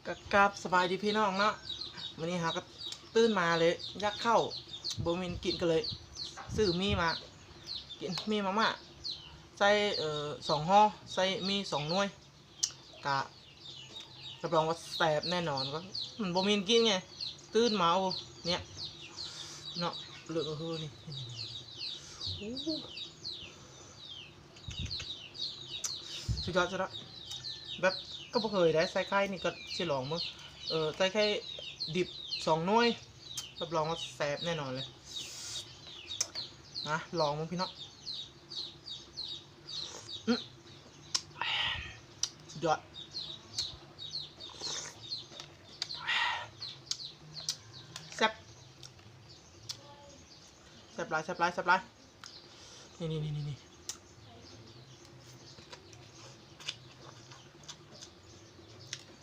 ກະກາບສະບາຍດີພີ່ນ້ອງເນາະ, ມື້ນີ້ເຮົາກະຕື່ນມາເລີຍຢາກເຂົ້າ ບໍ່ມີກິນ ກະເລີຍຊື້ໝີ່ມາກິນ ໝີ່ມາມ່າ ໃສ່ ເອີ ສອງຫໍ່ ໃສ່ໝີ່ສອງໜ່ວຍ ກະ ຮັບຮອງວ່າແຊບແນ່ນອນ. ກະມັນບໍ່ມີກິນໄງ ຕື່ນມາ ໂອ້ ເນຍເນາະ ເລີຍ ເອີ ນີ້ ໂອ້ ສຸດຍອດ ສຸດຍອດ ແບບກະບໍ່ເຄີຍໄດ້ໃສ່ໄຂ່ນີ້ ກະຊິລອງເບິ່ງ ເອີ ໃສ່ໄຂ່ດິບສອງໜ່ວຍ ຮັບຮອງວ່າແຊບແນ່ນອນເລີຍ ມາລອງເບິ່ງພີ່ນ້ອງ. ອືມ ສຸດຍອດ ແຊບ ແຊບຫຼາຍ ແຊບຫຼາຍ ແຊບຫຼາຍ ນີ້ໆໆ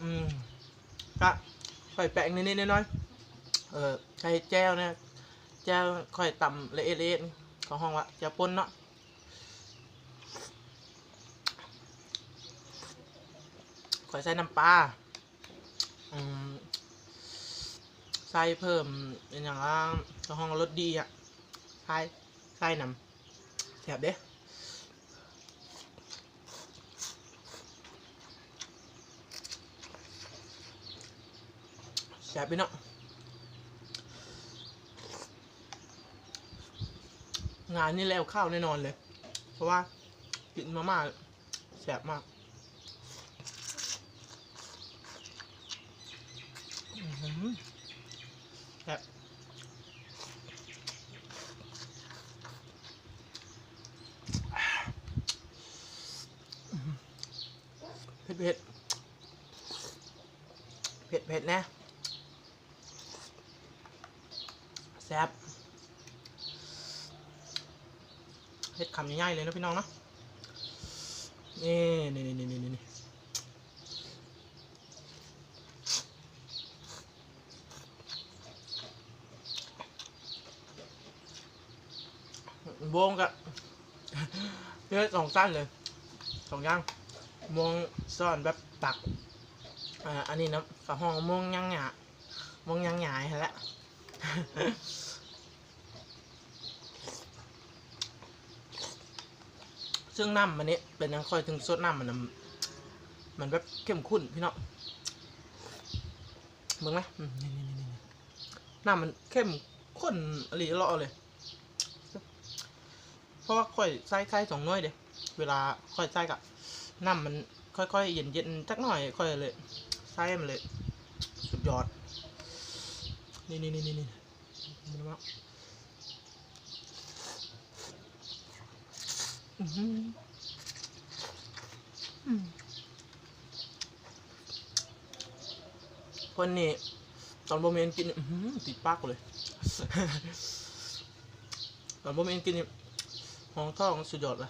ໆ ອືມ ກະໃສ່ແປ້ງນິດໆໜ້ອຍໆ ເອີ ໃສ່ແຈ່ວນະ ແຈ່ວຂ້ອຍຕຳລະອຽດໆ ເຂົາຮ້ອງວ່າແຈ່ວປົ່ນເນາະ. ຂ້ອຍໃສ່ນ້ຳປາ ອືມ ໃສ່ເພີ່ມອີຫຍັງລະ ເຂົາຮ້ອງວ່າລົດດີອະ ໃສ່ ໃສ່ນຳ ແຊບເດ້. ແຊບເດ້ເນາະ ງານນີ້ແລ້ວຄາວແນ່ນອນເລີຍ ເພາະວ່າກິນມາມ່າແຊບມາກ ອື ແຊບ ເຜັດ ເຜັດ ເຜັດ ເຜັດແນ່ ແຊບ ເຮັດຄຳໃຫຍ່ໆເລີຍເນາະພີ່ນ້ອງເນາະ ນີ້ ນີ້ໆໆໆ ໂມງກະເຮັດສອງຊັ້ນເລີຍ ສອງຢ່າງ ໂມງຊ້ອນແບບຕັກ ອາ ອັນນີ້ນະ ເຂົາຮ້ອງໂມງຍ່າງຫຍ້າ ໂມງຍ່າງຫຍ້າຫັ້ນແຫຼະ ເຊິ່ງນ້ຳມັນນີ້ ເປັນຫຍັງຂ້ອຍເຖິງຊົດນ້ຳມັນນຳ ມັນແບບເຂັ້ມຂຸ້ນພີ່ນ້ອງ ເບິ່ງນະ ອືມ ນີ້ໆໆໆ ນ້ຳມັນເຂັ້ມຂຸ້ນອີ່ຫຼີເລີຍ ເພາະວ່າຂ້ອຍໃສ່ໄຂ່ສອງໜ່ວຍເດ້ ເວລາຂ້ອຍໃສ່ກະ ນ້ຳມັນຄ່ອຍໆເຢັນໆຈັກໜ້ອຍ ຂ້ອຍເລີຍໃສ່ມັນເລີຍ ສຸດຍອດ ນີ້ໆໆໆ ອື ອືມ ຄົນນີ້ຕອນບໍ່ມີອັນກິນ ອື ຕິດປາກເລີຍ ຕອນບໍ່ມີອັນກິນນີ້ ຮອງທ້ອງສຸດຍອດລະ.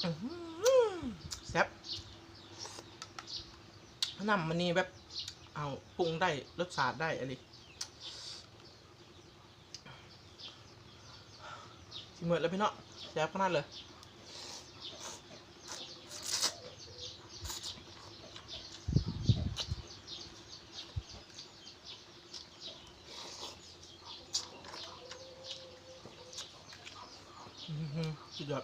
ອື ແຊບ ນ້ຳມັນນີ້ແບບ ເອົາ ປຸງໄດ້ ລົດຊາດໄດ້ອີ່ຫຼີ ຊິໝົດແລ້ວພີ່ນ້ອງ ແຊບຂະໜາດເລີຍ. ອືຫື ສຸດຍອດ.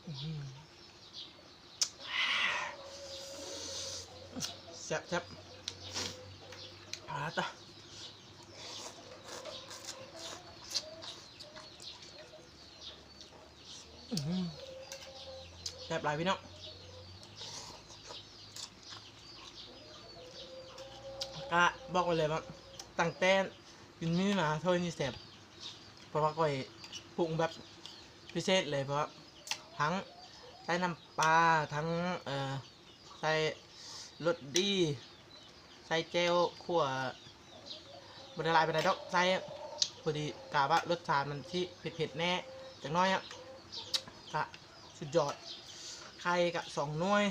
ອືຫື ແຊບໆ ອາຕະ ອືຫື ແຊບຫຼາຍພີ່ນ້ອງ. ກະບອກໄວ້ເລີຍວ່າ ຕັ້ງແຕ່ກິນໝີ່ມາຖ້ວຍນີ້ແຊບ ເພາະວ່າຂ້ອຍປຸງແບບພິເສດເລີຍ ເພາະວ່າທັງໃສ່ນ້ຳປາ ທັງ ເອີ ໃສ່ລົດດີ ໃສ່ແຈ່ວຂົ້ວ ບໍ່ໄດ້ຫຼາຍປານໃດດອກ ໃສ່ພໍດີ ກະວ່າລົດຊາດມັນຊິເຜັດໆແດ່ຈັກໜ້ອຍອະ ກະສຸດຍອດ. ໄຂ່ກະສອງໜ່ວຍ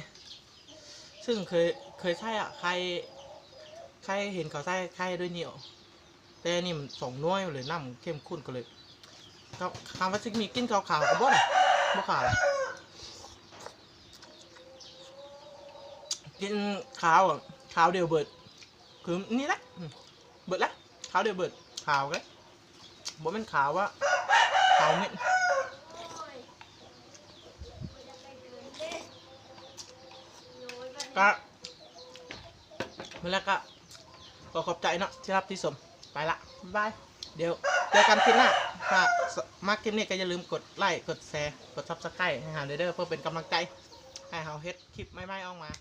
ຊຶ່ງເຄີຍ ເຄີຍໃຊ້ອະ ໄຂ່ ໄຂ່ເຫັນເຂົາໃຊ້ໄຂ່ດ້ວຍນີ້ ແຕ່ນີ້ມັນສອງໜ່ວຍເລີຍ ນ້ຳເຂັ້ມຂຸ້ນກໍເລີຍ ກໍ ຄຳວ່າຊິມີກິ່ນຂາວໆ ກໍບໍ່ນະ ບໍ່ຂາວ ກິ່ນຂາວ ຂາວດຽວເບິດ ຄືນີ້ແຫຼະ ອືມ ເບິດລະ ຂາວດຽວເບິດ ຂາວເລີຍ ບໍ່ແມ່ນຂາວວ່າ ຂາວເມັດ ກະ ມື້ແລກກະ ຂໍຂອບໃຈເນາະ ທີ່ຮັບທີ່ຊົມ ໄປລະ ບາຍບາຍ ດຽວເຈີກັນຄລິບໜ້າ ຖ້າມັກຄລິບນີ້ກໍຢ່າລືມກົດໄລ້ ກົດແຊ ກົດ Subscribe ໃຫ້ເຮົາເດີ ເພື່ອເປັນກຳລັງໃຈ ໃຫ້ເຮົາເຮັດຄລິບໃໝ່ໆອອກມາ.